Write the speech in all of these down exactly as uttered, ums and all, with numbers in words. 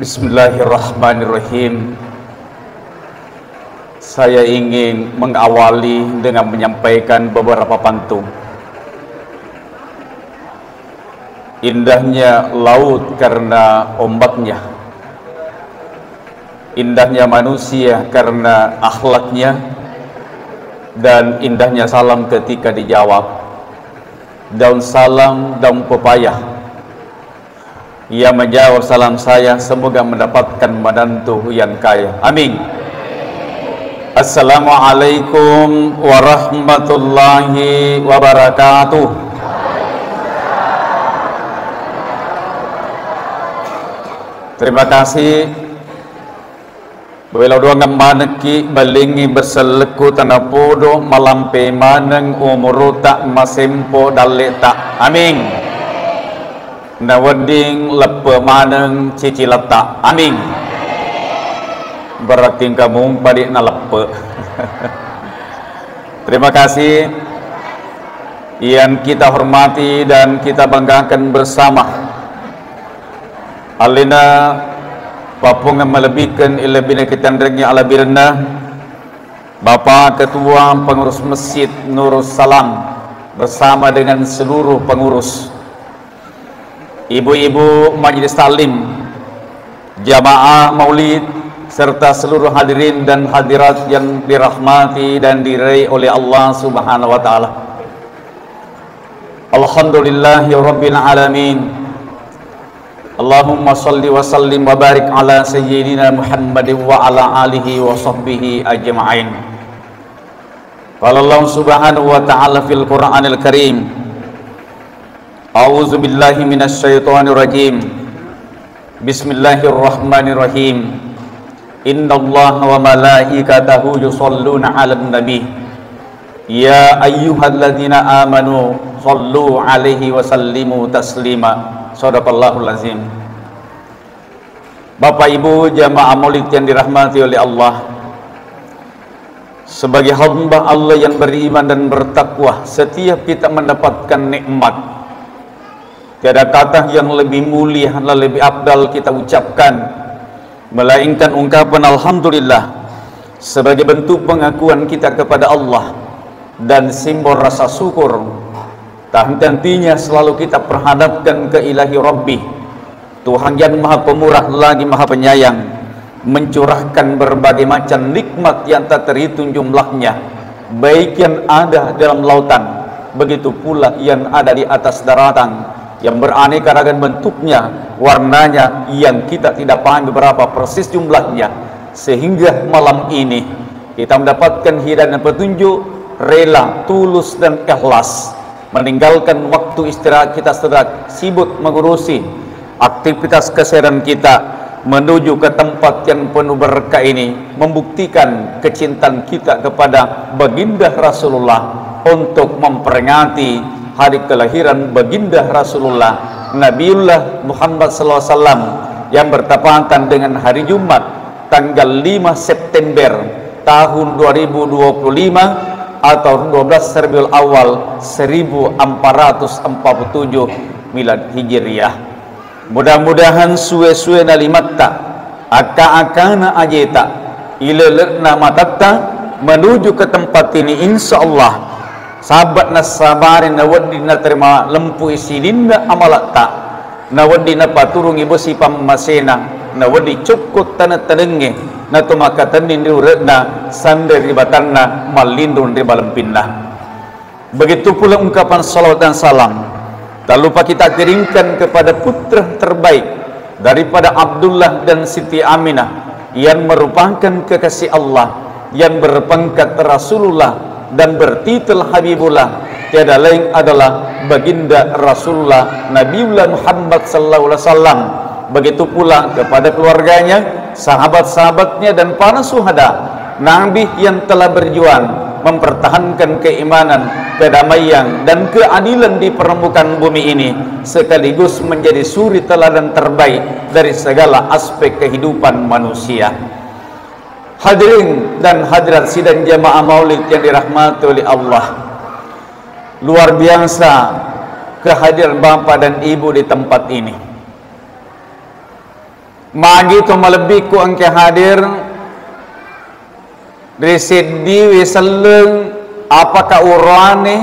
Bismillahirrahmanirrahim. Saya ingin mengawali dengan menyampaikan beberapa pantun. Indahnya laut karena ombaknya. Indahnya manusia karena akhlaknya. Dan indahnya salam ketika dijawab. Daun salam, daun pepaya. Ia menjawab salam saya, semoga mendapatkan menantu yang kaya. Amin. Assalamualaikum warahmatullahi wabarakatuh. Terima kasih. Bawelo doang manekki, balengngi besellekku, tanapodo malampe maneng umurutta, masempo dalleta. Amin. Nawedding leppe maneng ciciletta. Amin. Berarti engka mumpa di naleppe. Terima kasih yang kita hormati dan kita banggakan bersama. Alena pappungeng malebbiken, ilebbina kitanrengngi alabirenna Bapak Ketua Pengurus Masjid Nurus Salam bersama dengan seluruh pengurus, ibu-ibu majelis taklim, jamaah maulid, serta seluruh hadirin dan hadirat yang dirahmati dan diridai oleh Allah Subhanahu wa Ta'ala. Alhamdulillahirabbil alamin. Allahumma salli wa sallim wa barik ala sayyidina Muhammadin wa ala alihi wa sahbihi ajma'in. Qala Allah Subhanahu wa Ta'ala fil Qur'anil Karim, A'udzu billahi minasy syaithanir rajim. Bismillahirrahmanirrahim. Innallaha wa malaikatahu yusholluna 'alan nabi. Ya ayyuhalladzina amanu shollu 'alaihi wa sallimu taslima. Shadaqallahul azim. Bapak Ibu jamaah maulid yang dirahmati oleh Allah, sebagai hamba Allah yang beriman dan bertakwa, setiap kita mendapatkan nikmat, tiada kata yang lebih mulia dan lebih afdal kita ucapkan melainkan ungkapan alhamdulillah sebagai bentuk pengakuan kita kepada Allah dan simbol rasa syukur. Tak henti-hentinya selalu kita perhadapkan ke Ilahi Rabbi, Tuhan yang Maha Pemurah lagi Maha Penyayang, mencurahkan berbagai macam nikmat yang tak terhitung jumlahnya, baik yang ada dalam lautan, begitu pula yang ada di atas daratan, yang beraneka ragam bentuknya, warnanya yang kita tidak pahami berapa persis jumlahnya, sehingga malam ini kita mendapatkan hidayah dan petunjuk, rela, tulus, dan ikhlas meninggalkan waktu istirahat kita sedang sibuk mengurusi aktivitas keseharian kita menuju ke tempat yang penuh berkah ini, membuktikan kecintaan kita kepada Baginda Rasulullah untuk memperingati hari kelahiran Baginda Rasulullah, Nabiullah Muhammad sallallahu alaihi wasallam, yang bertepatan dengan hari Jumat, tanggal lima September tahun dua ribu dua puluh lima atau dua belas Rabiul Awal seribu empat ratus empat puluh tujuh Milad Hijriah. Mudah-mudahan suwe-suwena limatta, akka-akkana ajeta, ilele'na matatta menuju ke tempat ini, insya Allah, sabba nassabari nawedding naterima lempui sininna amalatta, nawedding napaturungi besi pammasena, nawedding cukku taneng-tanengnge, nato makatenning ri ure'na, sanre ri batanna, mallinrung ri balempinna. Begitu pula ungkapan salawat dan salam tak lupa kita kirimkan kepada putra terbaik daripada Abdullah dan Siti Aminah yang merupakan kekasih Allah, yang berpangkat Rasulullah dan bertitel Habibullah, tiada lain adalah Baginda Rasulullah Nabiullah Muhammad sallallahu alaihi wasallam. Begitu pula kepada keluarganya, sahabat-sahabatnya, dan para syuhada Nabi yang telah berjuang mempertahankan keimanan, kedamaian, dan keadilan di permukaan bumi ini, sekaligus menjadi suri teladan terbaik dari segala aspek kehidupan manusia. Hadirin dan hadirat sidang jamaah maulid yang dirahmati oleh Allah, luar biasa kehadiran Bapak dan Ibu di tempat ini. Magi to malebbiku engka hadir ri seddiwi selleng, apakah urane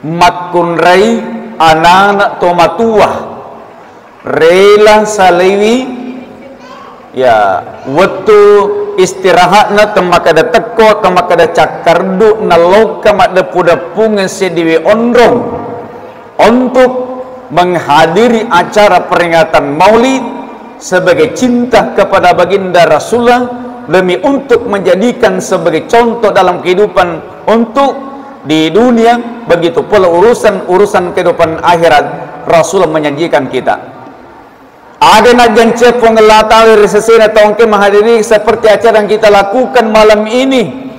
makkunrai anana to matua rela salewi, ya, wettu istirahatna temmakkeda tekko, temmakkeda cakkardu, nallokka maddeppu-deppungeng seddiwi onrong untuk menghadiri acara peringatan Maulid sebagai cinta kepada Baginda Rasulullah, demi untuk menjadikan sebagai contoh dalam kehidupan untuk di dunia, begitu pula urusan-urusan kehidupan akhirat Rasulullah menjanjikan kita. Aga najjancia Puang Allah Ta'ala ri sesena tau engka mahadiri seperti acara yang kita lakukan malam ini.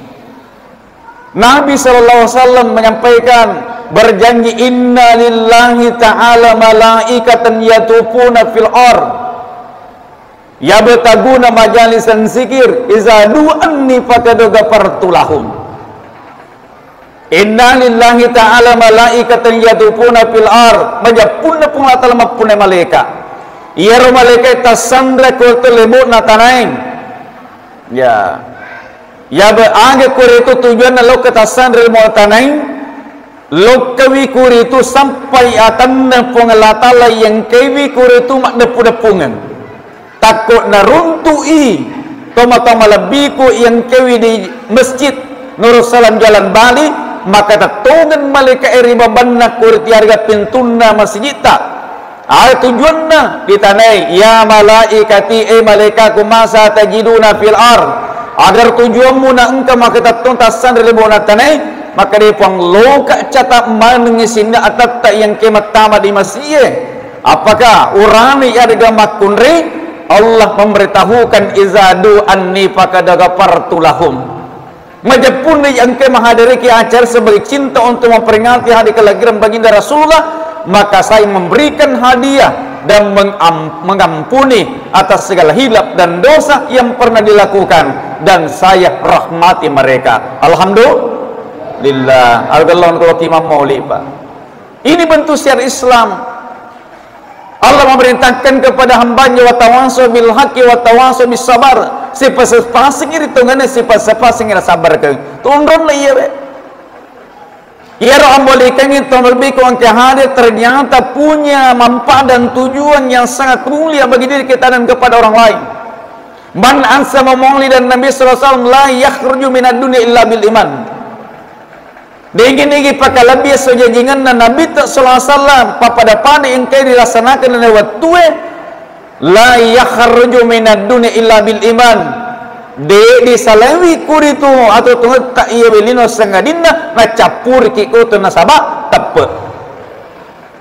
Nabi sallallahu alaihi wasallam menyampaikan, berjanji, "Inna lillahi ta'ala malaikatan yatufuna fil ard, yabtaguna majalisan zikir, iza du'anni faqad ghafartu lahum." "Inna lillahi ta'ala malaikatan yatufuna fil ard." Majeppunna Puang Allah Ta'ala mappunai malaika. Iyaro malaika tassanre ko to lebo'na tanae. Ya. Ya be, aga kuritu tujuanna lokka tassanre mo tanai, lokkawi kuritu sampai atanna Puang Allah Ta'ala yang kewi kuritu maddeppu-deppungeng. Takko naruntu'i tomatoa malebbiku yang kewi di masjid Nurul Salam Jalan Bali, maka tettongeng malaika ri babanna kuritu yarega pintunna masjidta. Aga tujuanna ditanai, "Ya malaikati, e malaikaku, masa tajiduna fil ard?" Agar tujuanmu na engka maka tettong tassanre ri lebo'na tanai, maka de Puang loka cata manengngi sinna atatta yang ke mattama di masjid e. Apakah urane yarega makkunrai? Allah memberitahukan, "Iza du'anni faqad ghafartu lahum." Majeppunna engka mahadiriki acara sebagai cinta untuk memperingati hari kelahiran Baginda Rasulullah, maka saya memberikan hadiah dan mengam-, mengampuni atas segala hilaf dan dosa yang pernah dilakukan, dan saya rahmati mereka. Alhamdulillah. Algallon kalau timang mauli, Pak. Ini bentuk syiar Islam. Allah memerintahkan kepada hambanya, "Wa tawasau bil haqqi wa tawasau bis sabar." Sipase-paseng ri tongana, sipase-paseng ri sabar ke. Tunrun lah iya, be. Iyaro ambolekangi tong lebih ku engka hadir ternyata punya manfaat dan tujuan yang sangat mulia bagi diri kita dan kepada orang lain. Man ansama maulidan Nabi sallallahu alaihi wasallam la yakhruju minad dunya illa bil iman. Degi-degi pakalebbi esso jajingenna Nabitta sallallahu alaihi wasallam, pappada-pada engkai dilaksanakan dalam wettue, la yakhruju minad dunya illa bil iman. De disalaiwi kuritu atau tungetta iya belino sengadinna nacappuriki koto nasaba teppe.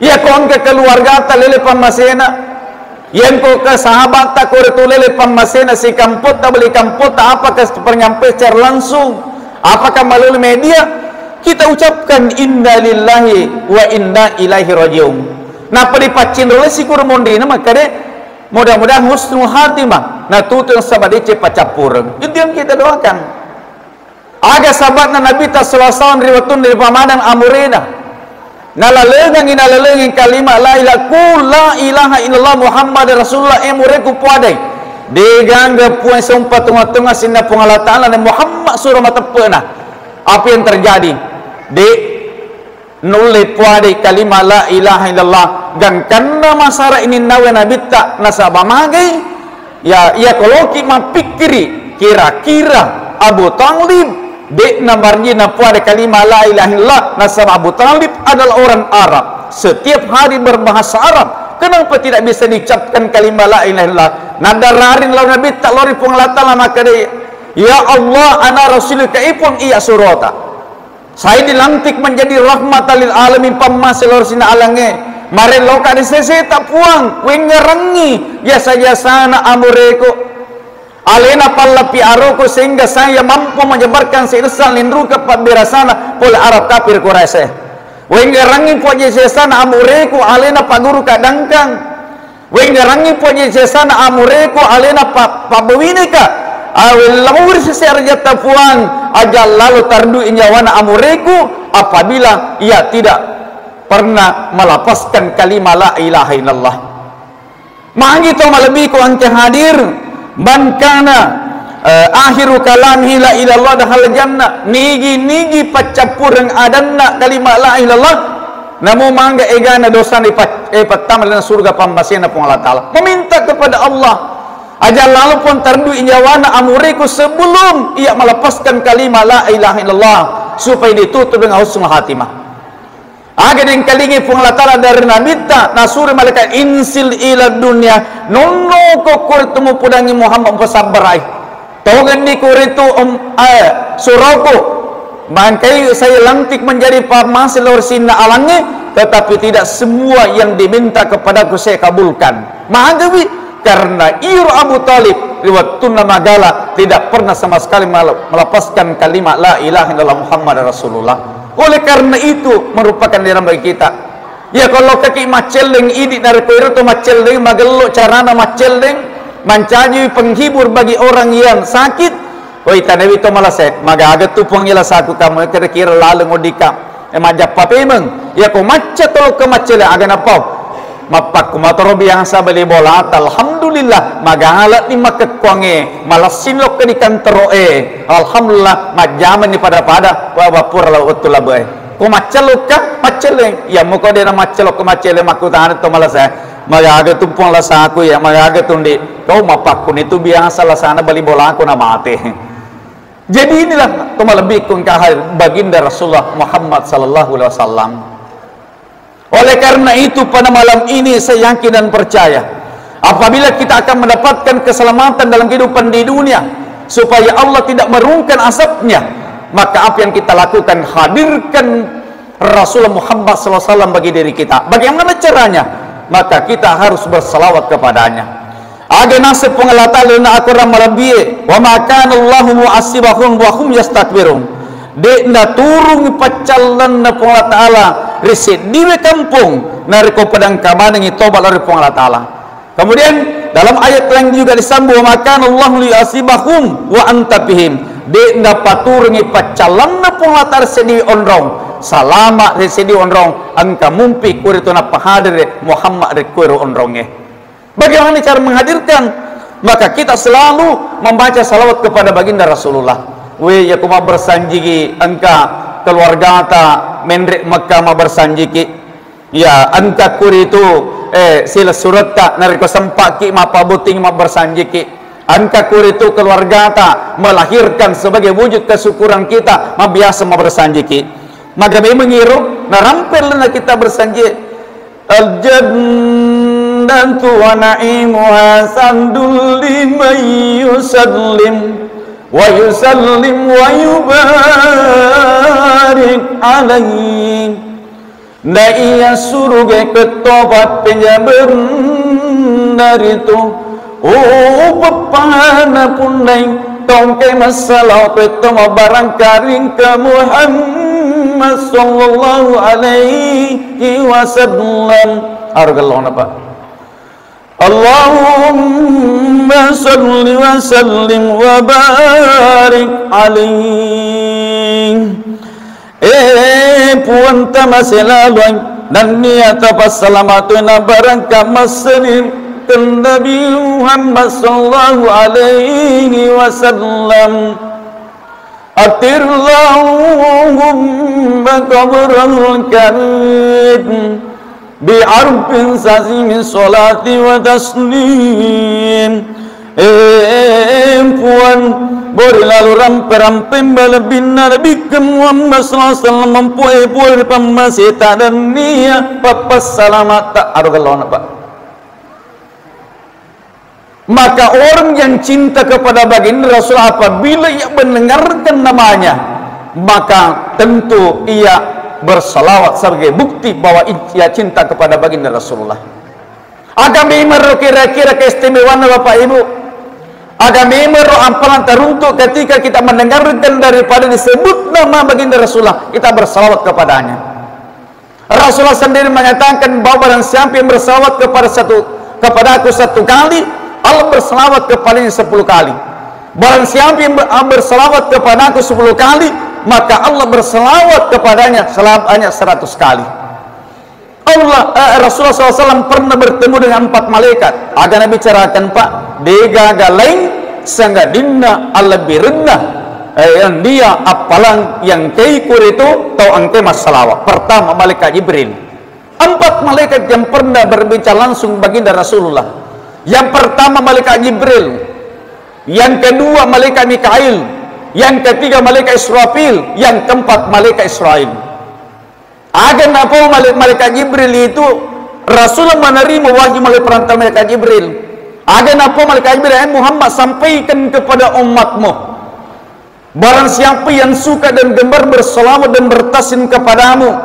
Iyako engka keluargata lele pammasena, iyako ke sahabatta kore tu lele pammasena, sikampotta, beli kampotta, apakah penyampaian secara langsung, apakah melalui media, kita ucapkan inna lillahi wa inna ilaihi rajiun. Napa dipaccinrolesi kuro monrina, maka de mudah-mudahan husnul khatimah, natutu yang sabadece pacappureng. Itu yang kita doakan. Aga saba'na Nabitta sallallahu alaihi wasallam ri wettunna ripamaneng amurena. Nalalengengi, nalalengengi kalimat la ilaha, qul la ilaha illallah Muhammad Rasulullah, e mureku puadai. Degangga puang sompa tonga-tonga sinna Puang Allah Ta'ala na Muhammad suro mateppe'na. Apa yang terjadi? De Nulle puadai kalima la ilaha illallah, gangkanna masara ininnawe nabitta, nasaba magai, ya, iya koloki mappikkiri, kira-kira Abu Thalib de'na marji napuada kalima la ilaha illallah, nasaba Abu Thalib adalah orang Arab, setiap hari berbahasa Arab, kenapa tidak bisa diucapkan kalima la ilaha illallah? Nadararin lao nabitta, lao ri Puang Allah Ta'ala, makkeda, "Ya Allah, ana rasuluka, ipun iya surota." Sai dilantik menjadi rahmatan lil alamin, pammase loro sininna alangnge. Marelloka ri seseta Puang, wengngerangngi jasa-jasana amureko. Alena pallapi aroko sehingga saya mampu menyebarkan silsilah linruka pabberasana pole Arab kafir Quraisy. Wengngerangngi Puang jasa-jasana amureko, alena paguru kadangkang. Wengngerangngi Puang jasa-jasana amureko, alena pa-, pabbawineka. Awe lauri sese arjatta Puang, aja lalo tardui nyawana amureko apabila ia tidak pernah melafazkan kalimat la ilaha illallah. Magi to malebbiku engka hadir, man kana, eh, akhiru kalamihi la ilaha illallah dakhala jannah. Nigi-nigi paccappureng adanna kalimat la ilaha illallah, namo mangga egana dosana dipac-, eh, pattama ri surga pammasena Puang Allah Ta'ala. Meminta kepada Allah, aja lalo Puang tardui nyawana amureku sebelum ia melepaskan kalimat la ilaha illallah, supaya ditutup dengan husnul khatimah. Aga dengkalingi Puang Allah Ta'ala dari Nabitta, nasuro malaikat, "Inzil ila dunya, nonno ko koritu mupudangi Muhammad, mpasabbarai. Tongenni koritu, em, eh, suroku, mangkai saya lantik menjadi pamase lao ri sininna alangnge, tetapi tidak semua yang diminta kepadaku saya kabulkan." Magawi, karena iro Abu Thalib ri wettunna magala tidak pernah sama sekali mele-, melepaskan kalimat la ilaha illallah Muhammad Rasulullah. Oleh karena itu, merupakan ajaran bagi kita. Ya, kalau kaki maccelleng idi, narekko iro to maccelleng, magello carana maccelleng, mancaji penghibur bagi orang yang sakit. Oi, tanawi to malase, magaga tu Puang ila saku kamu, kira-kira laleng odika. E, majjappa pemeng. Iya ko macca to lokka maccele, aga napau? Mappakku matoro biasa bali bolata. Alhamdulillah, magala ni makkekkuangnge, malessin lokka di kantoro e. Alhamdulillah, majjama ni pada-pada, wa, wa pura la wettu labe e. Ko macca lokka maccele, iya muko dena macca lokka maccele, makkutana to malasa. Magaga tu Puang lasaku ya, magaga tu ndi. Kau mappakku ni tu biasa lasana bali bolaku na mate. Jadi inilah to malebbiku engka hadir Baginda Rasulullah Muhammad sallallahu alaihi wasallam. Oleh karena itu, pada malam ini saya yakin dan percaya, apabila kita akan mendapatkan keselamatan dalam kehidupan di dunia, supaya Allah tidak merungkan azabnya, maka apa yang kita lakukan, hadirkan Rasulullah Muhammad sallallahu alaihi wasallam bagi diri kita. Bagaimana caranya? Maka kita harus bersalawat kepadanya. Aga naseng Puang Allah Ta'ala na akorang malebbie, "Wa ma kana Allahu mu'azzibahum wa hum yastaghfirun." De' naturung paccallanna Puang Allah Ta'ala ri seddiwe kampong, narekko pada engka manengngi toba lao ri Puang Allah Ta'ala. Kemudian dalam ayat lain juga disambung, "Wa ma kana Allahu liyu'azzibahum wa anta fihim." De' napaturungi paccallanna Puang Allah Ta'ala seddiwe onrong, salama ri seddiwe onrong, engka mumpi kuri tu napahadere Muhammad ri kuero onrongnge. Bagaimana cara menghadirkan? Maka kita selalu membaca salawat kepada Baginda Rasulullah. We, ya, ko mabbersanjiki engka keluargata menre' Mekah mabbersanjiki. Ya, engka kuritu, eh, silessuretta, narekko sempa'ki mappabotting mabbersanjiki. Engka kuritu keluargata melahirkan sebagai wujud kesyukuran kita, mabiasa mabbersanjiki. Maka memang iro, narampe lalenna kita bersanji. Al-jannatu wa na'imuha sandul liman yusallim wa yusallim wa yubarik alaihi. Naiya suruga ketto pappejabenna ritu. Upeppana punnai tongke massalawa petto mabarangkaring ka Muhammad sallallahu alaihi wasallam. Aruga lona, Pak. Allahumma salli wa sallim wa barik alaihi. Eh, Puang, tamaselaluang, nennia tapassalamatu na barangka masseni ke Nabi Muhammad sallallahu alaihi wasallam. Atir Allahumma qabrahul karim bi arfin sazimi salati wa taslim. Eh, Puang, bori lalu rampe-rampe malebbinna Nabitta Muhammad sallallahu alaihi wasallam, mempoe-poe ri pammaseta nennia pappassalamata. Aruga lona, Pak. Maka orang yang cinta kepada baginda Rasul apabila ia mendengarkan namanya, maka tentu ia bersalawat sebagai bukti bahwa ia cinta kepada baginda Rasulullah. Aga memero kira-kira keistimewaanna Bapak Ibu? Aga memero ampalang teruntuk ketika kita mendengarkan daripada disebut nama baginda Rasulullah, kita bersalawat kepadanya? Rasulullah sendiri mengatakan bahwa barang siapa yang bersalawat kepada satu, kepada aku satu kali, Allah bersalawat kepadanya sepuluh kali. Barang siapa yang ber-, bersalawat kepada aku sepuluh kali, maka Allah bersalawat kepadanya sebanyak seratus kali. Allah, eh, Rasulullah sallallahu alaihi wasallam pernah bertemu dengan empat malaikat. Aga nabicarakan, Pak? Degaga lain sangadinna allebbirenna, eh, yang dia appalang yang kei kuritu tau engke massalawa. Pertama, malaikat Jibril. Empat malaikat yang pernah berbicara langsung baginda Rasulullah. Yang pertama malaikat Jibril, yang kedua malaikat Mikail, yang ketiga malaikat Israfil, yang keempat malaikat Israil. Aga napau male-, malaikat Jibril itu, Rasul menerima wahyu melalui perantara malaikat Jibril. Aga napau malaikat Jibril, "Eh Muhammad, sampaikan kepada umatmu. Barang siapa yang suka dan gemar berselawat dan bertaslim kepadamu,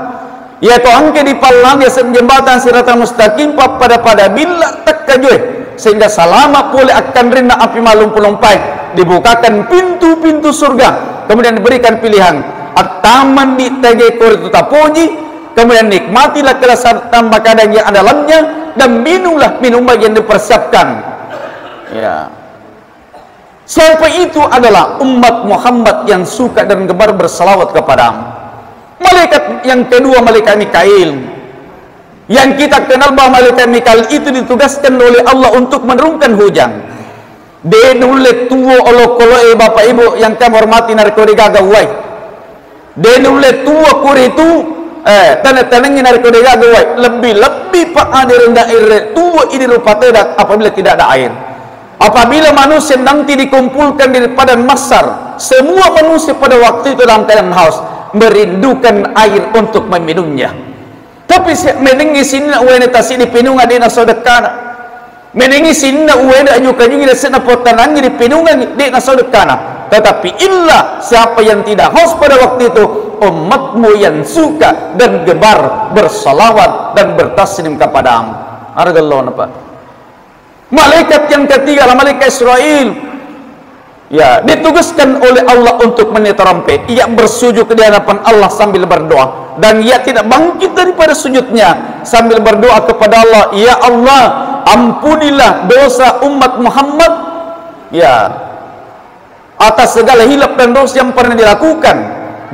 yaitu engke dipallang di atas jembatan Siratal Mustaqim, pa-, pada-pada bila tekka jue, sehingga selamat pole akan rinna api malumpu-lumpai, dibukakan pintu-pintu surga, kemudian diberikan pilihan, attaman di tege koritu tapoji, kemudian nikmatilah kelezatan makanan yang ada dalamnya, dan minumlah minuman yang dipersiapkan." Ya. Siapa itu? Adalah umat Muhammad yang suka dan gemar bersalawat kepadamu. Malaikat yang kedua, malaikat Mikail. Yang kita kenal bahwa malaikat Mikail itu ditugaskan oleh Allah untuk menurunkan hujan. De nulle tuo olokoloe, Bapak Ibu yang kami hormati, narekko degaga uwai. De nulle tuo kuritu, eh, taneng-tanengngi narekko degaga uwai. Lebbi-lebbi, Pak hadirin, daerah tuo idi rupa tedang apabila tidak ada air. Apabila manusia nanti dikumpulkan di padang mahsyar, semua manusia pada waktu itu dalam keadaan haus, merindukan air untuk meminumnya. Tapi si-, menengngi sininna uwaina tasi dipinunga, de naseddekana. Menengngi sininna uwaina aju-kajungi, nasenna pottanangngi dipinungangi, de naseddekana. Tetapi illa siapa yang tidak haus pada waktu itu, umatmu yang suka dan gemar bersalawat dan bertaslim kepadamu. Aragallona, Pak. Malaikat yang ketiga adalah malaikat Israil. Ya, ditugaskan oleh Allah untuk meniup tarompet. Ia bersujud di hadapan Allah sambil berdoa. Dan ia tidak bangkit daripada sujudnya sambil berdoa kepada Allah, "Ya Allah, ampunilah dosa umat Muhammad." Ya. Atas segala hilaf dan dosa yang pernah dilakukan,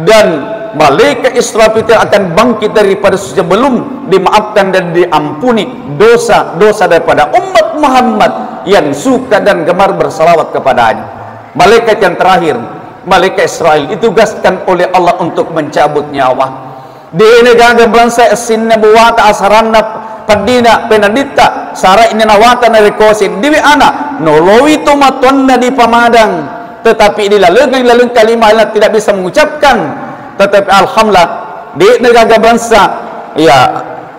dan malaikat Israfil tidak akan bangkit daripada sebelum dimaafkan dan diampuni dosa-dosa daripada umat Muhammad yang suka dan gemar bersalawat kepadanya. Malaikat yang terakhir, malaikat Israil, ditugaskan oleh Allah untuk mencabut nyawa. De'na gaga bangsa essinna buwata, asaranna, peddina, penaditta, sara ini nawata narekko seddiwi ana, nolowi to matuanna di pamadang, tetapi di laleng, di laleng kalima la tidak bisa mengucapkan, tetapi alhamdulillah, de'na gaga bangsa, ya,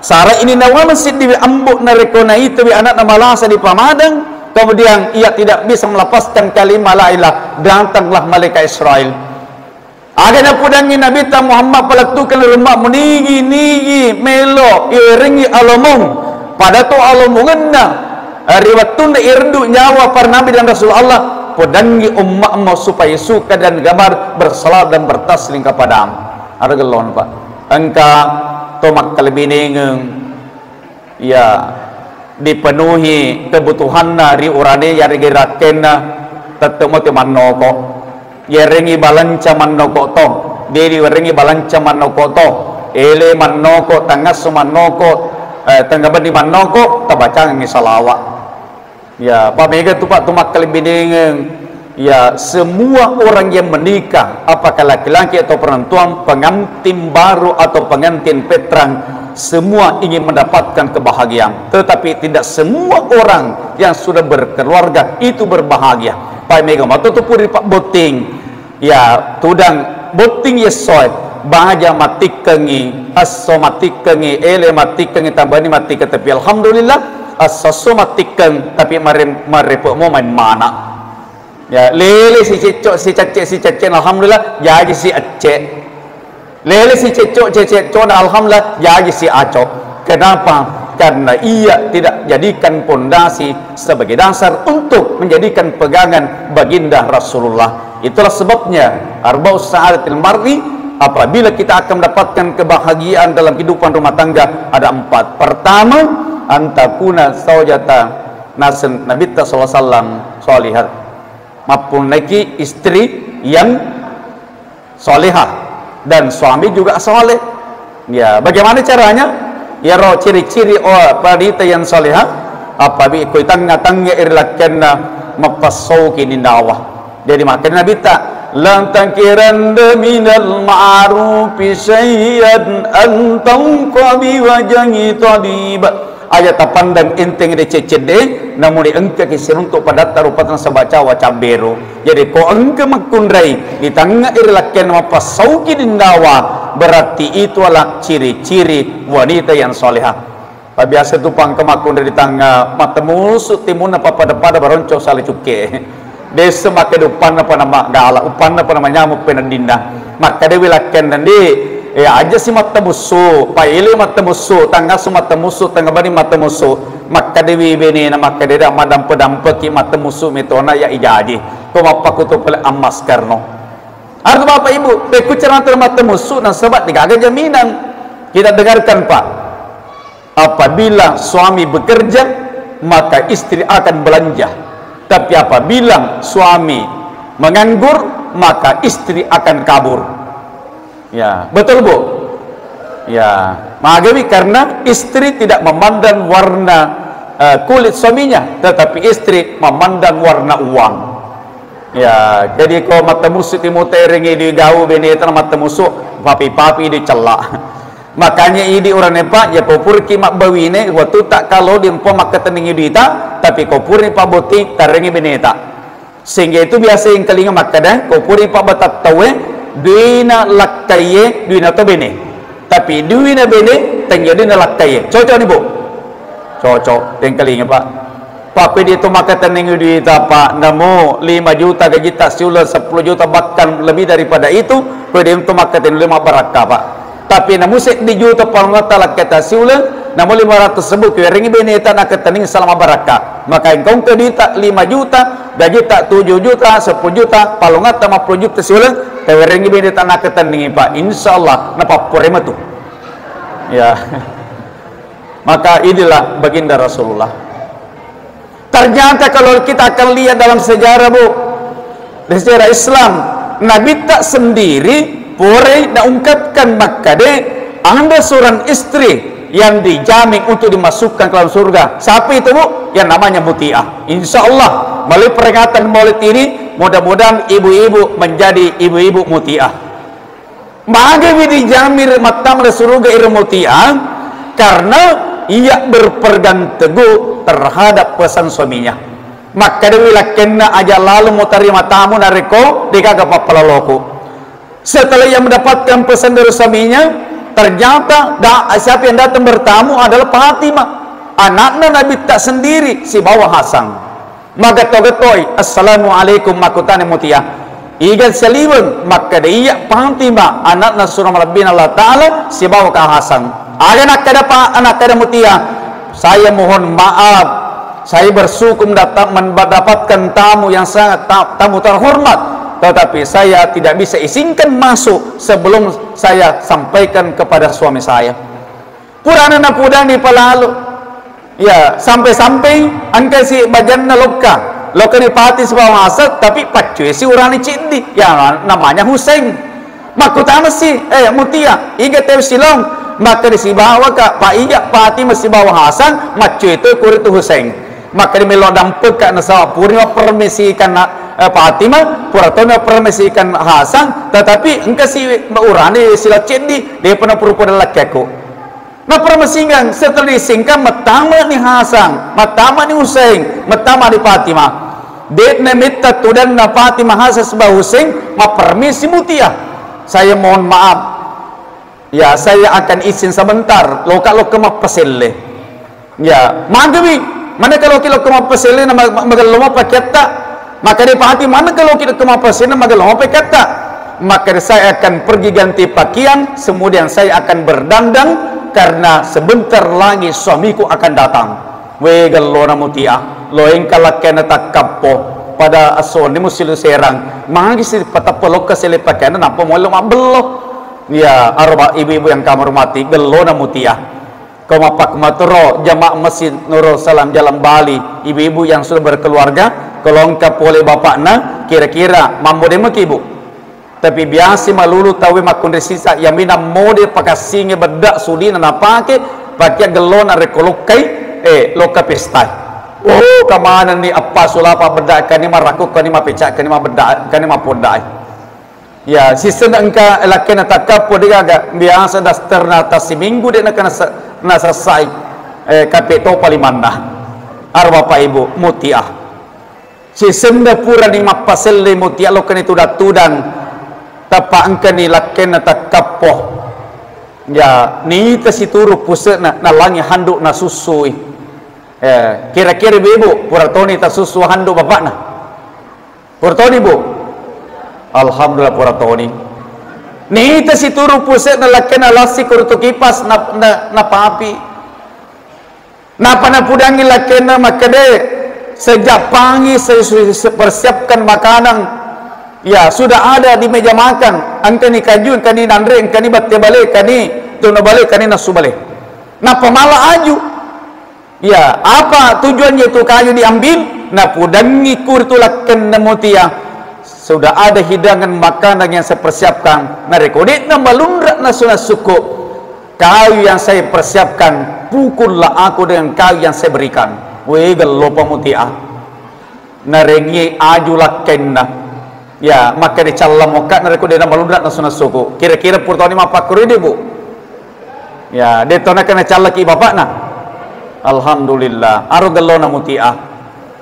sara ini nawana seddiwi ambo narekko naitawi anakna malasa di pamadang, kemudian ia tidak bisa melepaskan kalimat la ilaha, datanglah malaikat Israil. Aga napudangngi Nabitta Muhammad, palettukeng ri umma' munigi-nigi melo iwerengngi alomong, pada to alomongenna, eh, ri wettunna ireddu nyawa para nabi dan rasul Allah, podangngi umma'mu supaya suka dan gemar bersalawat dan bertaslim kepadamu. Ada gelon, Pak. Engka to makkalebinengeng. Iya, dipenuhi kebutuhanna ri urane yarega rakkenna, tette'mo te mannoko. Yerengngi balanca mannoko to, de diwerengngi balanca mannoko to. Ele mannoko, tangasso mannoko, eh, tengnga benni mannoko, tabacangengngi salawa. Ya, Pak, mega tu, Pak, tu makkalebinengeng. Ya, semua orang yang menikah, apakah laki-laki atau perempuan, pengantin baru atau pengantin veteran, semua ingin mendapatkan kebahagiaan. Tetapi tidak semua orang yang sudah berkeluarga itu berbahagia. Pak, mega matu tu puri Pak botting. Ya, tudang botting yessoe, baja matikkengi, esso matikkengi, ele matikkengi, tambani matikkeng, tapi alhamdulillah, esso-esso matikkeng, tapi mare-, marepe' mo main mana. Ya, lele si cecco, si cecce, si cecce, alhamdulillah, jaji si ecce. Lele si cecco, cecco, alhamdulillah, jaji si aco. Kenapa? Karena ia tidak jadikan pondasi sebagai dasar untuk menjadikan pegangan baginda Rasulullah. Itulah sebabnya Arba'us Sa'adatil Mar'i, apabila kita akan mendapatkan kebahagiaan dalam kehidupan rumah tangga, ada empat. Pertama, antakuna saujata nasen Nabitta sallallahu alaihi wasallam salihat. Mappunnaki istri yang salihah dan suami juga saleh. Ya, bagaimana caranya? Iyaro ciri-ciri, oh, wanita yang salihah, apabila ko tengnga-tengnga ri lakkenna, mappassauki nindawa. Jadi, makkeda Nabitta, "Lan tangkiranna minal ma'rufi syai'an an talqa bi wajhi tabib." Aja tapandang enteng de cedde, namuni engkaki siruntuk padatta rupa tang sabaca wacang beru. Jadi, ko engka makkunrai di tengnga ri lakkenna mappassauki nindawa, berarti itulah ciri-ciri wanita yang salihah. Pabiasa tu pangka makkunrai di tengnga, mattemusu timunna pappada-pada baronco sala cukke. Dessa makkeda uppanna pa namagala, uppanna pa namanyamuk peneddinna. Makkedawi lakkenna, "Ndi, eh, aja si mattemusu, paile mattemusu, tangasu mattemusu, tangabani mattemusu." Makkedawi benena, makkeda, "Da madampe-dampeki mattemusu metona ya ijaji." Ko mappakutu pole ammaskarno. Artu Bapak Ibu, pekku cerana mattemusu nasaba degaga jaminan. Kita dengarkan, Pak. Apabila suami bekerja, maka istri akan belanja. Tapi apabila suami menganggur, maka istri akan kabur. Ya, betul, Bu? Ya, magawi karena istri tidak memandang warna, eh, kulit suaminya, tetapi istri memandang warna uang. Ya, jadi ko mattemusu timuterengi di gau beneta mattemusu, papi-papi di cella. Makanya idi urane Pak, ya ko purki mabbawine, watutta kalo di empo makkatenningi duita, tapi ko purni pabboting, tarengi beneta. Sehingga itu biasa engkalinga makkeda, ko purni pabbatang tauwe, duina lakkaiye, duina to bene. Tapi duina bene, tengnga duina lakkaiye. Cocok ni, Bu? Cocok, tengkalinga, Pak. Pakkoi dia tu makkatenning duita, Pak, namo lima juta gajitta siuleng, sepuluh juta, bahkan lebih daripada itu, koi dia tu makkatenning lima barakka, Pak. Tapi namo seddi juta palongatta lakketa siuleng, namo lima ratus ribu kewerengi beneta nakkatenning salama barakka. Maka engka ungka duita lima juta, gajitta tujuh juta, sepuluh juta, palongatta lima puluh juta siuleng, kewerengi beneta nakkatenning, Pak. Insya Allah, napappure matu. Ya. Maka inilah baginda Rasulullah. Ternyata kalau kita akan lihat dalam sejarah, Bu, di sejarah Islam, Nabitta sendiri pore naungkapkan makkade ada seorang istri yang dijamin untuk dimasukkan ke dalam surga. Siapa itu, Bu? Yang namanya Mutiah. Insya Allah, melalui peringatan Maulid ini, mudah-mudahan ibu-ibu menjadi ibu-ibu Mutiah. Magawi dijamir mattama suruga iro Mutiah, karena ia berpegang teguh terhadap pesan suaminya. Makkedawi lakkenna, "Aja lalo mutarima tamu narekko degaga pappalaloku." Setelah ia mendapatkan pesan dari suaminya, ternyata da-, siapa yang datang bertamu adalah Fatimah, anakna Nabitta sendiri, sibawa Hasan. Magetto-gettoi, "Assalamualaikum," makkutana Mutiah. Iga saliweng, makkeda, "Iya, Fatimah, anakna surang malebbina Allah Ta'ala, sibawa Ka Hasan." Aga nakkeda pa-, nakkeda Mutiah, "Saya mohon maaf, saya bersyukur mendapat-, mendapatkan tamu yang sangat ta-, tamu terhormat, tetapi saya tidak bisa izinkan masuk sebelum saya sampaikan kepada suami saya." Purana napudang di palalu. Ya, sampai-sampai engka si bajanna lokka. Lokka ni Pati sibawa Hasan, tapi paccuesi urane ceddi. Ya, namanya Husain. Makkutana si, "Eh, Mutia, iga tau silong?" Makkeda, "Sibawa ka, pa iya Pati sibawa Hasan, maccue to kuri tu Husain." Makkeda, "Melo dampekka nasaba purani mappermisikan na, eh, Fatimah, pura to mappermisikan Hasan, tetapi engka si urane silong ceddi, depa napurupa lakkekku." Napermesingeng, setelah disingkan, mettamani Hasan, mettamani Husain, mettamani Fatimah. De'na metta tudanna Fatimah, Hasan sibawa Husain, mappermisi Mutia. "Saya mohon maaf. Ya, saya akan izin sebentar, loka lokka mappaselle." Ya, magawi, mana kalau ki lokka mappaselle na ma-, ma-, magello mappakiatta. Maka dia Fatimah, "Mana kalau kita ke mapasena magello mapekkatta?" Maka saya akan pergi ganti pakaian, kemudian saya akan berdandan karena sebentar lagi suamiku akan datang. We gellona Mutia, lo engka lakkena takkappo pada asonni musilu serang, magi si patappo lokka sele pakaianna nappa muello mabbello. Ya, aroba ibu-ibu yang kami hormati, gellona Mutia. Ko mappakumaturo jamaah Masjid Nurul Salam Jalan Bali, ibu-ibu yang sudah berkeluarga, ko lo engka pole bapakna, kira-kira mammode maki, Bu? Tapi biasa malulu tauwe makkunrai sisa, yang mina mode pakassinge bedda sudina napake, Pakia gellona rekko lokkai, eh, lokka pestai. Oh, kamanenni appasu lapa bedda kani marakku kani mapecak kani mabedda kani mapodai. Ya, sisenna engka lakkena takkappo degaga biasa dasterna tassiminggu de nakana sa-, nasassai, eh, kape topa limanna. Aro Bapak Ibu, mutiah. Sisenna purani mappaselle mutiah lokkani tudang-tudang, tappa engkani lakkenna takkappo. Ya, nita situru puse'na, nalangi handuk nasussui. Eh, kira-kira ibu-ibu, pura toni tasussu handuk bapakna? Pura toni, Bu? Alhamdulillah, pura toni. Nita situru puse'na lakkenna lassi kurutu kipas na, na, napapi. Napa napudangi lakkenna makkede, sejak pagi saya su-, se-, persiapkan makanan. Ya, sudah ada di meja makan. Engkani kaju, engkani nanre, engkani batte bale, engkani tono bale, engkani nasu bale. Napa mala aju? Ya, apa tujuannya itu kayu diambil? Napudangi kuritu lakkenna mutia. Sudah ada hidangan makanan yang saya persiapkan. Narekko de'na malunra nasu-nasuku, kayu yang saya persiapkan, pukullah aku dengan kayu yang saya berikan. Weh, gello pa mutia. Narengi aju lakkenna. Ya, makkeda calla mokka narekko de'na malunra nasu-nasuku. Kira-kira purtoni mappakkuri de, Bu? Ya, de to nakena callaki bapakna. Alhamdulillah, aro gellona mutia.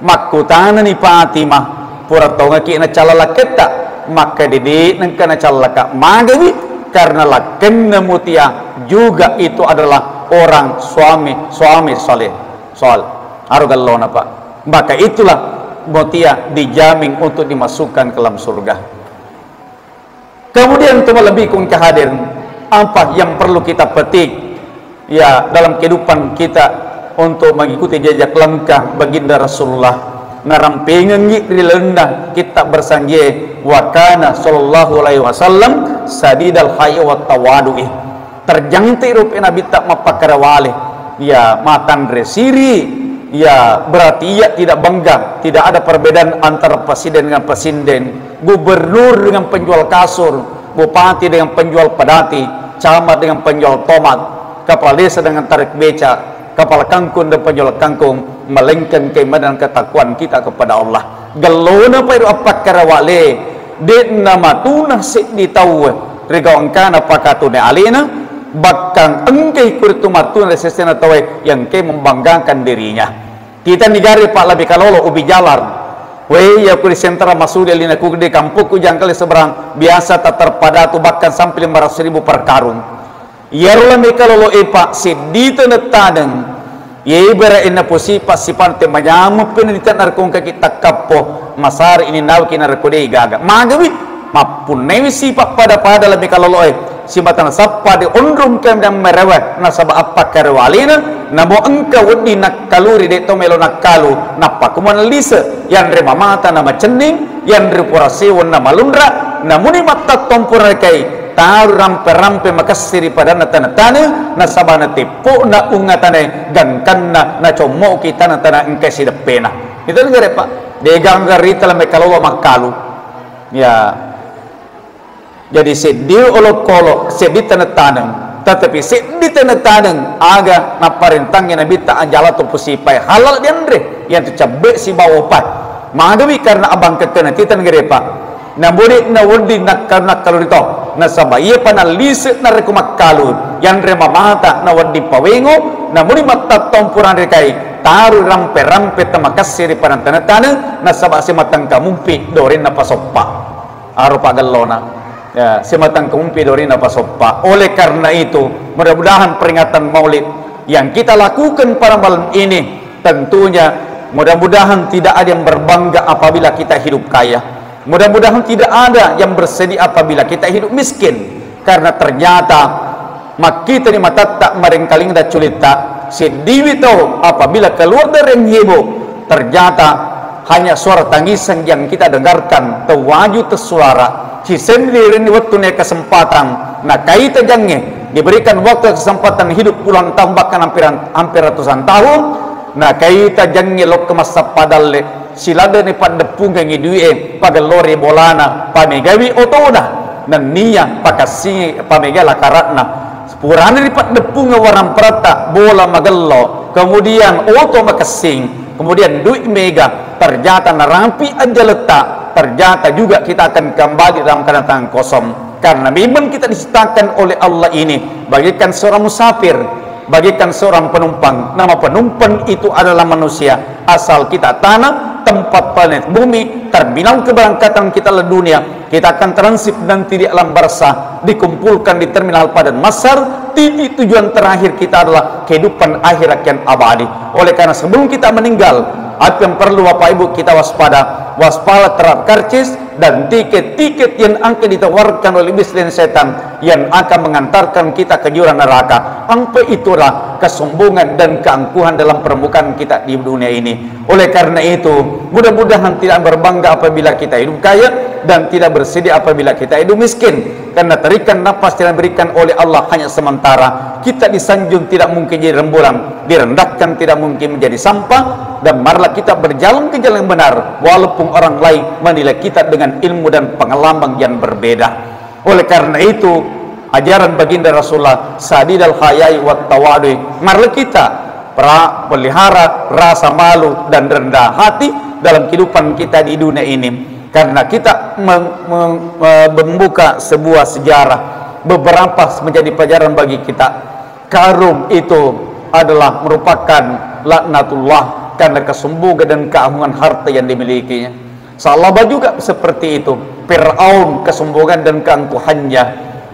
Makkutanani Fatimah, pura tongaki nacalla lakketta? Makkeda de nengka nacallaka. Magani? Karena lakkenna mutia juga itu adalah orang suami, suami saleh. Soal aro gellona, Pak. Maka itulah mutia dijamin untuk dimasukkan ke dalam surga. Kemudian, teman lebih kung hadir, apa yang perlu kita petik, ya, dalam kehidupan kita untuk mengikuti jejak langkah baginda Rasulullah? Narampengengi ri lalenna kitab bersanjie, wa kana sallallahu alaihi wasallam sadidal hayi wa tawadu'i. Terjangti rupi Nabitta mappakkara wale. Ya, matanre siri, ya, berarti ia tidak bangga, tidak ada perbedaan antara presiden dengan presiden, gubernur dengan penjual kasur, bupati dengan penjual pedati, camat dengan penjual tomat, kepala desa dengan tarik beca, kepala kangkung dan penjual kangkung, melainkan keimanan ketakwaan kita kepada Allah. Gellona pa iro appakkara wale, de'na matuna seddi tauwe ri gau engkana pakatune alena, bahkan engkai kuritu matuna ri sesena tauwe yang engkai membanggakan dirinya. Kita negara, Pak, lebih kalolo ubi jalar. Weh, iya ku di sentra masuli alina ku di kampungku jangkali seberang, biasa tak terpadatu bahkan sampai lima ratus ribu per karung. Iyaro lame kalolo e, Pak, seddi tenettaneng. Ye ibara enna posipa sipante manyameng pena nita narekko engkaki takkappo, masari ini nawaki narekko de gaga. Magawi, mappunnaiwi sipa pada-pada lame kalolo e. Simatang sappa de onrong kandang merewa nasaba appakkare walena, namo engka wedding nakkaluri de to melo nakkalu, nappa kumana lise, yanre mamata na macenning, yanre pura sewonna malunra, namuni mattattompura kai, taru rampe-rampe makessiri padanna tane-tane, nasaba nateppo'na ungatane gangkanna nacommo'ki tana-tana engkai sideppena. Itu negara, Pak. Degang garita lame kalolo makkalu. Ya. Jadi seddi olokolo, seddi tane-taneng. Tetapi seddi tane-taneng aga napparentangi Nabitta ajala to pusipai halal dianre, yang tu cabbe sibawa opat. Magawi karena abang kekena tita negara, Pak. Namudi na wedding nakkalu-nakkalu rito. Nasaba iya pa nallise narekko makkalu, yanre mamata na wedding pawengo, namudi mattattompurang rikai, taru rampe-rampe tamakassi ri padang taneng-taneng, nasaba simatangka mumpi dorenna pasoppa. Aro pagellona. Ya, simatangka mumpi dorenna pasoppa. Oleh karena itu, mudah-mudahan peringatan Maulid yang kita lakukan pada malam ini, tentunya mudah-mudahan tidak ada yang berbangga apabila kita hidup kaya. Mudah-mudahan tidak ada yang bersedih apabila kita hidup miskin. Karena ternyata makkitani matatta, marengkalinga dacculitta, seddiwi tau apabila keluar dari rimbo, ternyata hanya suara tangisan yang kita dengarkan, tewaju tessuara, sisenri-renni wettunna kesempatan, nakaita jange, diberikan waktu kesempatan hidup puluhan tahun, bahkan hampir, hampir ratusan tahun, nakaita jange lokka massappa dalle, siladdeni paddeppungengngi dui'e, pagellori bolana, pamegawi otona, nennia pakassingi pamega lakara'na. Purana ripaddeppungeng warang peretta, bola magello, kemudian oto makessing, kemudian duit mega, ternyata narampi ajjaletta, ternyata juga kita akan kembali dalam keadaan tangan kosong. Karena memang kita diciptakan oleh Allah ini bagaikan seorang musafir, bagaikan seorang penumpang. Nama penumpang itu adalah manusia. Asal kita tanah, tempat planet bumi, terminal keberangkatan kita adalah dunia. Kita akan transit nanti di alam barzah, dikumpulkan di terminal Padang Mahsyar. Titik tujuan terakhir kita adalah kehidupan akhirat yang abadi. Oleh karena sebelum kita meninggal, apa yang perlu Bapak Ibu kita waspada? Waspada terhadap karcis dan tiket-tiket yang akan ditawarkan oleh iblis dan setan yang akan mengantarkan kita ke jurang neraka. Ampe itulah kesombongan dan keangkuhan dalam permukaan kita di dunia ini. Oleh karena itu, mudah-mudahan tidak berbangga apabila kita hidup kaya dan tidak bersedih apabila kita hidup miskin. Karena tarikan nafas yang diberikan oleh Allah hanya sementara. Kita disanjung tidak mungkin jadi rembulan, direndahkan tidak mungkin menjadi sampah, dan marilah kita berjalan ke jalan yang benar, walaupun orang lain menilai kita dengan ilmu dan pengalaman yang berbeda. Oleh karena itu, ajaran baginda Rasulullah, sadidal hayai wat tawadui, marilah kita pra-, pelihara rasa malu dan rendah hati dalam kehidupan kita di dunia ini. Karena kita mem-, mem-, me-, membuka sebuah sejarah, beberapa menjadi pelajaran bagi kita. Karun itu adalah merupakan laknatullah karena kesombongan dan keangkuhan harta yang dimilikinya. Sa'labah juga seperti itu. Firaun, kesombongan dan keangkuhannya,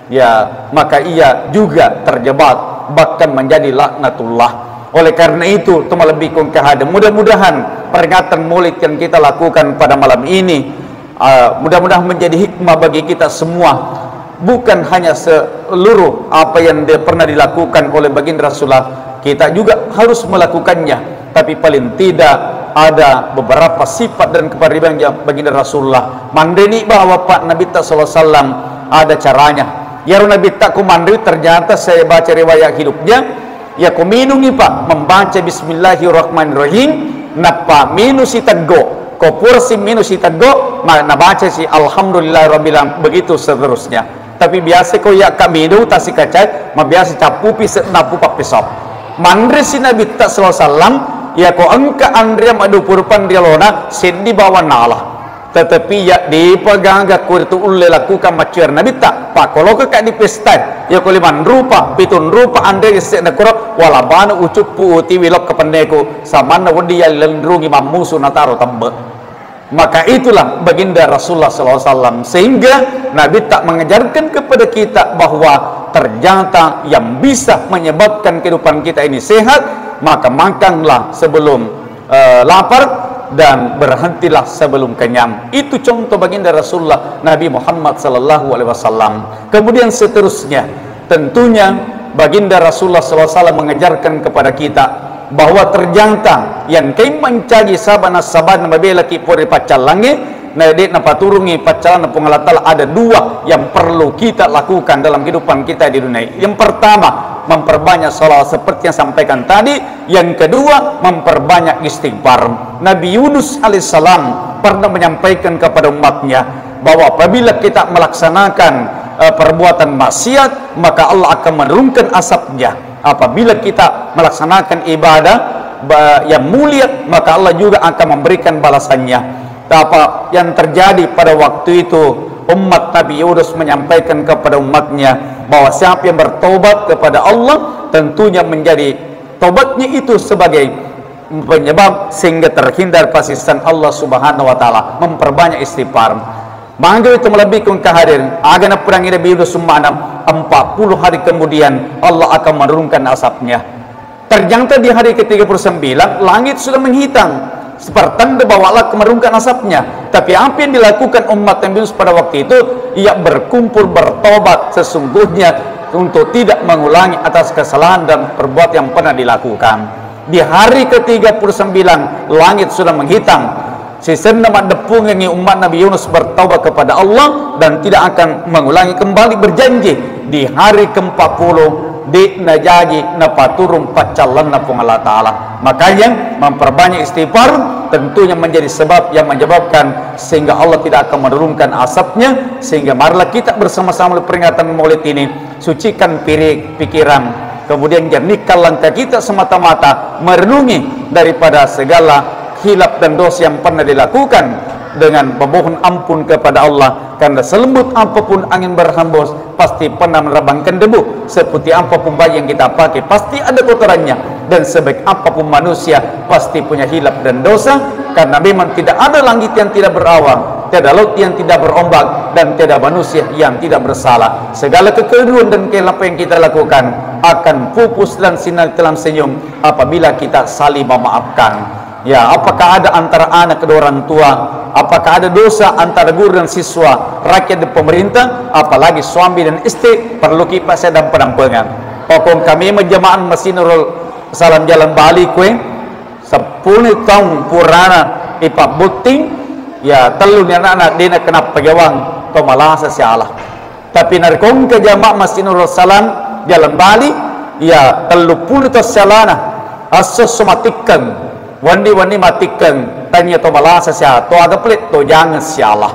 ya, maka ia juga terjebak, bahkan menjadi laknatullah. Oleh karena itu, teman lebih kurang kehadir, mudah-mudahan peringatan Maulid yang kita lakukan pada malam ini, uh, mudah-mudahan menjadi hikmah bagi kita semua. Bukan hanya seluruh apa yang dia pernah dilakukan oleh baginda Rasulullah, kita juga harus melakukannya. Tapi paling tidak ada beberapa sifat dan kepribadian baginda Rasulullah. Manreni bawa Pak Nabi ta sallallahu alaihi wasallam ada caranya. Yaro Nabi ta ku manre, ternyata saya baca riwayat hidupnya, ya, ko minungi, Pak, membaca Bismillahirrahmanirrahim, nappa minung siteggo. Ko purasi minung siteggo, ma-, nabaca si Alhamdulillahirabbil alamin, begitu seterusnya. Tapi biasa ko iya ka minung tasikacai, mabiasa cappupi seddapu pappesau. Manre si Nabitta sallallahu alaihi wasallam, iya ko engka anre maddupu rupa rialona, seddi bawang nala. Tetapi iya depa gaga ko itu ulle lakukan maccuer Nabitta, pakkoloka ka di pesta, iya ko limang rupa, pitung rupa anre ri sedda koro, wala banu ucuppu utiwi lokka penneku, samanna wedding iya lenrungi mammusu nataro tebbe. Maka itulah baginda Rasulullah sallallahu alaihi wasallam, sehingga Nabitta mengajarkan kepada kita bahwa ternyata yang bisa menyebabkan kehidupan kita ini sehat, maka makanlah sebelum eh, lapar dan berhentilah sebelum kenyang. Itu contoh baginda Rasulullah Nabi Muhammad sallallahu alaihi wasallam. Kemudian seterusnya, tentunya baginda Rasulullah sallallahu alaihi wasallam mengajarkan kepada kita bahwa ternyata yang engkai mancaji sabana-sabana mabelaki pole ri paccallangnge, na de' napaturungi paccallanna Puang Allah Taala, ada dua yang perlu kita lakukan dalam kehidupan kita di dunia. Yang pertama, memperbanyak salawat seperti yang sampaikan tadi. Yang kedua, memperbanyak istighfar. Nabi Yunus alaihissalam pernah menyampaikan kepada umatnya bahwa apabila kita melaksanakan, eh, perbuatan maksiat, maka Allah akan menurunkan asapnya. Apabila kita melaksanakan ibadah ba-, yang mulia, maka Allah juga akan memberikan balasannya. Apa yang terjadi pada waktu itu, umat Nabi Yunus menyampaikan kepada umatnya bahwa siapa yang bertobat kepada Allah, tentunya menjadi tobatnya itu sebagai penyebab sehingga terhindar pasisan Allah Subhanahu wa Ta'ala, memperbanyak istighfar. Mangga itu melebihkan kehadiran, aga naperangi Nabi Yunus umma'na, empat puluh hari kemudian Allah akan menurunkan asapnya. Ternyata di hari ketiga puluh sembilan, langit sudah menghitam, pertanda bahwa Allah akan menurunkan asapnya. Tapi apa yang dilakukan umat Nabi Yunus pada waktu itu? Ia berkumpul bertobat sesungguhnya untuk tidak mengulangi atas kesalahan dan perbuatan yang pernah dilakukan. Di hari ketiga puluh sembilan, langit sudah menghitam. Sisenna maddeppungengngi umat Nabi Yunus bertaubat kepada Allah dan tidak akan mengulangi, kembali berjanji di hari keempat puluh Di najaji napaturung paccallanna Puang Allah Ta'ala. Makanya memperbanyak istighfar tentunya menjadi sebab yang menyebabkan sehingga Allah tidak akan menurunkan asapnya, sehingga marilah kita bersama-sama peringatan Maulid ini, sucikan piri-, pikiran, kemudian jernihkan langkah kita semata-mata merenungi daripada segala hilaf dan dosa yang pernah dilakukan dengan memohon ampun kepada Allah, karena selembut apapun angin berhembus, pasti pernah menerbangkan debu. Seputih apapun baju yang kita pakai, pasti ada kotorannya. Dan sebaik apapun manusia, pasti punya hilaf dan dosa. Karena memang tidak ada langit yang tidak berawan, tiada laut yang tidak berombak, dan tiada manusia yang tidak bersalah. Segala kekeliruan dan kehilafan yang kita lakukan akan pupus dan sinar dalam senyum apabila kita saling memaafkan. Ya, apakah ada antara anak kedua orang tua? Apakah ada dosa antara guru dan siswa, rakyat dan pemerintah? Apalagi suami dan istri, perlu ki passedang penampengan. Pokok kami menjamaah Masjid Nurul Salam Jalan Bali kue, sepuluh tahun purana ipabbotting, ya, tellu ni anak-anak dena kenapa gawang, to malasa siala. Tapi narekko engka jamaah Masjid Nurul Salam Jalan Bali, ya, tellu puluh to sialana, asso-, esso matikkeng, wenni-wenni matikkeng, tania to malasa sia, to aga pelet, to jangan siala.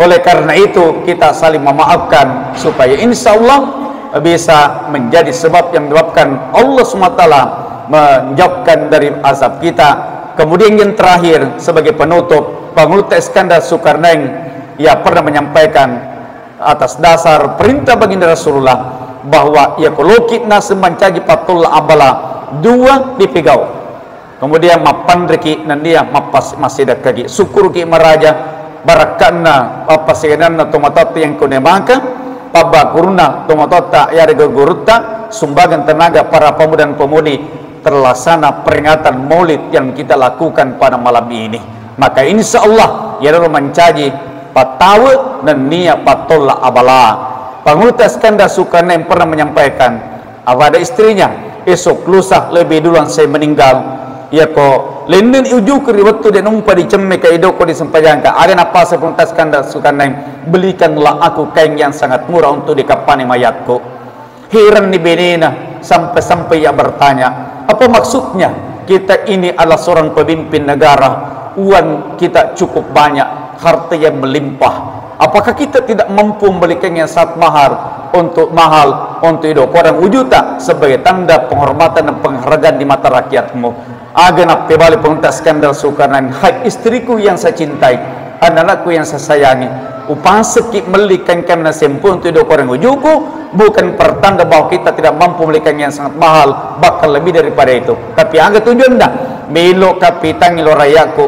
Oleh karena itu, kita saling memaafkan supaya insya Allah bisa menjadi sebab yang menyebabkan Allah subhanahu wa taala menjauhkan dari azab kita. Kemudian yang terakhir, sebagai penutup, Pangulutta Iskandar Zulkarnain, ia pernah menyampaikan atas dasar perintah baginda Rasulullah bahwa ia koloki naseng mancaji pattolla abala dua dipegau. Kemudian mappanriki nennia mappas-, massidekkagi. Sukkuruki maraja barakkanna appasigenanna tomatoatta yang kone maka, pabbakurunna tomatoatta yarega gurutta, sumbangan tenaga para pemuda dan pemudi terlaksana peringatan Maulid yang kita lakukan pada malam ini. Maka insya Allah, iyaro mancaji pattawe nennia pattolla abala. Pangulutta Iskandar Zulkarnain pernah menyampaikan, kepada istrinya, esok lusa lebih dulu saya meninggal. Iyako lenneni ujuku ri wettu de numpa dicemme ka idoko disempajangka, aga napaseng Pangulutta Iskandar Zulkarnain, belikanlah aku kain yang sangat murah untuk dikappani mayatku. Heranni benena, sampai-sampai ia bertanya, "Apa maksudnya? Kita ini adalah seorang pemimpin negara, uang kita cukup banyak, harta yang melimpah. Apakah kita tidak mampu membelikan yang sangat mahal untuk, mahal untuk idoko orang ujuta sebagai tanda penghormatan dan penghargaan di mata rakyatmu?" Aga nappebali Pangulutta Iskandar Zulkarnain, "Hai istriku yang saya cintai, anak-anakku yang saya sayangi, upasekki melli kain-kain nasempu untuk idoko orang ujuku, bukan pertanda bahwa kita tidak mampu membeli kain yang sangat mahal, bahkan lebih daripada itu. Tapi aga tujuanna? Melo kapitangi lo rakyatku,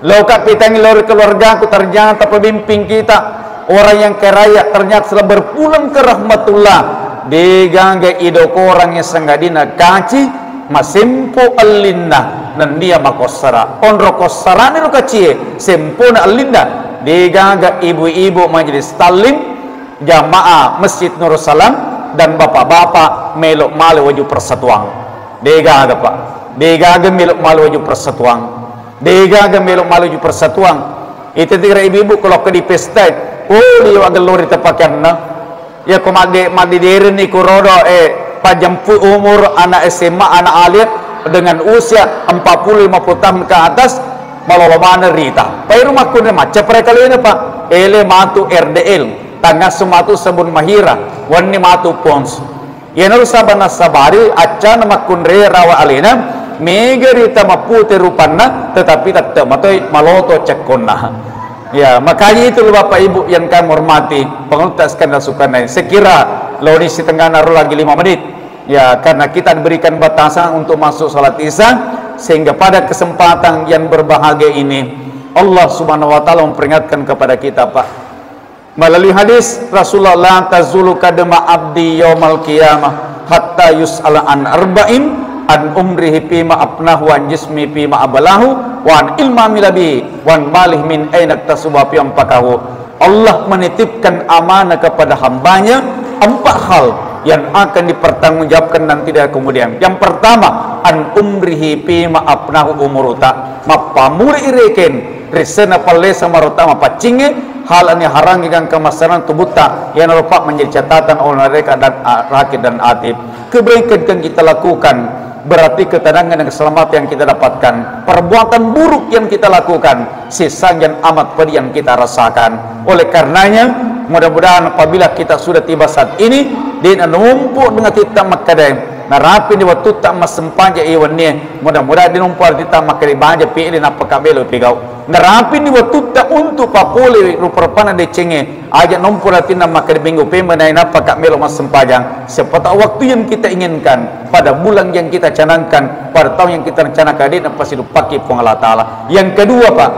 lo kapitangi lo keluargaku, ternyata pemimpin kita, orang yang kaya raya, ternyata setelah berpulang ke rahmatullah, degaga idoko orang yang sangadina kaci, masempo ellinna, nennia makossara. Onro kossarani ro kacie, sempona ellinna, degaga ibu-ibu majelis taklim, jamaah Masjid Nurul Salam, dan bapak-bapak melo male waju persatuan. Degaga, Pak. Degaga melo male waju persatuan. Degaga melo male waju persatuan. Itu tira ibu-ibu kalau ke di pesta, oh, liwa gellori tepakanna. Iyako madde-, maddiderenni kurodo, eh, pajjempu umur anak S M A, anak alit dengan usia empat puluh, lima puluh tahun ke atas, malolo maneng rita. Pairu makkunrai macca pare kalena, Pak. Ele matu R D L, tangasso matu sabun Mahira, wenni matu Pond's. Iyanaro saba nassabari accana makkunrai rawa alena, mega rita mapute rupanna, tetapi tette matoi maloto cekkonna. Ya, makanya itu loh Bapak Ibu yang kami hormati, Pangulutta Iskandar Zulkarnain. Sekira loni setengah naro lagi lima menit. Ya, karena kita diberikan batasan untuk masuk salat Isya, sehingga pada kesempatan yang berbahagia ini, Allah Subhanahu wa Ta'ala memperingatkan kepada kita, Pak. Melalui hadis Rasulullah, "La tazulu qadama abdi yaumal qiyamah hatta yus'ala an arba'in, an umrihi fima afnahu, an jismi fima ablahu, wa an ilmi amila bihi, wa an malihi min aina iktasabahu, fima anfaqahu." Allah menitipkan amanah kepada hambanya empat hal yang akan dipertanggungjawabkan nanti di hari kemudian. Yang pertama, an umrihi fima afnahu, umuruta. Mappammula irekeng, ri senna pallesa maruta mapaccingnge, Halani harangi gangka massarana tubutta, iyanaro, Pak, menjadi catatan oleh mereka dan, ah, Rakib dan Atib. Kebaikan yang kita lakukan, berarti ketenangan dan keselamatan yang kita dapatkan. Perbuatan buruk yang kita lakukan, siksa yang amat pedih yang kita rasakan. Oleh karenanya, mudah-mudahan apabila kita sudah tiba saat ini, de' nanumpuk dengan titta makkeda, narapi di wattutta massempajang i wennie, mudah-mudahan de' nanumpuk titta makkeda baja pi'li nappa kabelo pigau. Narapi ni wattutta untuk papole rupa-rupana decengnge, aja nompo ratinna makkeda minggu pemeng nai nappa ka melo massempajang. Siapa tahu waktu yang kita inginkan, pada bulan yang kita canangkan, pada tahun yang kita rencanakan, de' napasiduppaki Puang Allah Ta'ala. Yang kedua, Pak,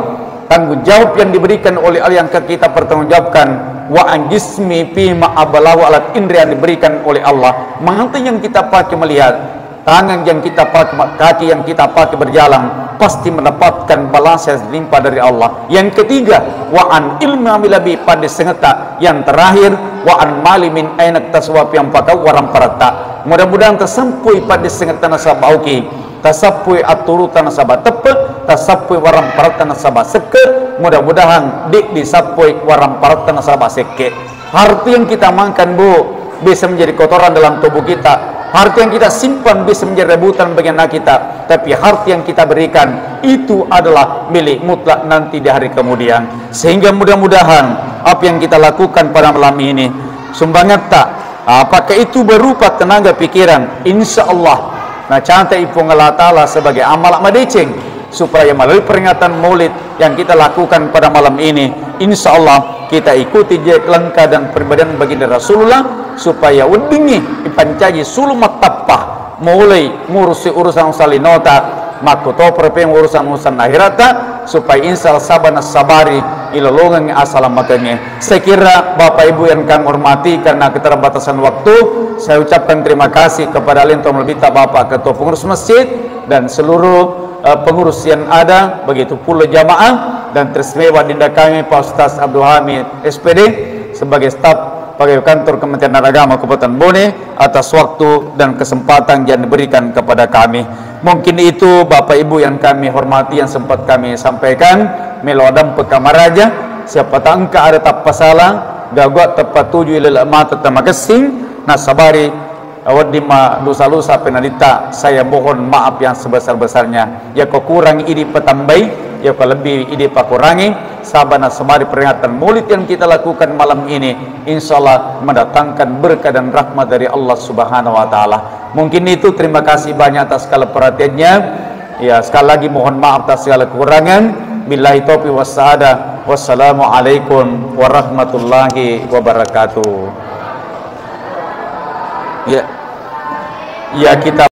tanggung jawab yang diberikan oleh Allah yang akan kita pertanggungjawabkan, wa an jismi fima ablahu alat indra yang diberikan oleh Allah. Mata yang kita pakai melihat, tangan yang kita pakai, kaki yang kita pakai berjalan, pasti mendapatkan balasan yang limpah dari Allah. Yang ketiga, wa an ilmi amila bi, paddissengetta. Yang terakhir, wa an mali min aina taswa, yang pakau warang paratta. Mudah-mudahan tasampui paddissengetta nasaba uki, tasampui atturuta nasaba teppe, tasampui warang paratta nasaba sekke. Mudah-mudahan de' disampui warang paratta nasaba sekke. Harta yang kita makan, Bu, bisa menjadi kotoran dalam tubuh kita. Harta yang kita simpan bisa menjadi rebutan bagi anak kita. Tapi harta yang kita berikan, itu adalah milik mutlak nanti di hari kemudian. Sehingga mudah-mudahan apa yang kita lakukan pada malam ini, sumbangatta, apakah itu berupa tenaga pikiran, insya Allah, nacata i Puang Allah Ta'ala sebagai amal madeceng. Supaya melalui peringatan Maulid yang kita lakukan pada malam ini, insya Allah kita ikuti jejak langkah dan perbedaan baginda Rasulullah, supaya weddingngi ipancaji sulu mattappa, mulai ngurusi urusan salinota, makkutopa peng urusan-urusan akhirata, supaya insya Allah sabana sabari ilolongeng asalamakengnge. Saya kira Bapak Ibu yang kami hormati, karena keterbatasan waktu, saya ucapkan terima kasih kepada Alim Tuan Lebita Bapak Ketua Pengurus Masjid dan seluruh eh, pengurus yang ada, begitu pula jamaah, dan teristimewa dinda kami Pak Ustaz Abdul Hamid, S P D, sebagai staf pegawai kantor Kementerian Agama Kabupaten Bone, atas waktu dan kesempatan yang diberikan kepada kami. Mungkin itu, Bapak Ibu yang kami hormati, yang sempat kami sampaikan. Melo adampe kamaraja, siapa tahu engka ada tappa salah, gagua tappa tuju ilele mata tamakessing, nasabari wedding ma lusa-lusa penaditta, saya mohon maaf yang sebesar-besarnya. Yako kurang idi patambai, yako lebih idi pakurangi. Sabana semari peringatan Maulid yang kita lakukan malam ini, insya Allah mendatangkan berkah dan rahmat dari Allah Subhanahu wa Ta'ala. Mungkin itu, terima kasih banyak atas segala perhatiannya. Ya, sekali lagi mohon maaf atas segala kekurangan. Billahi taufiq wassa'adah. Wassalamualaikum warahmatullahi wabarakatuh. Ya. Ya, kita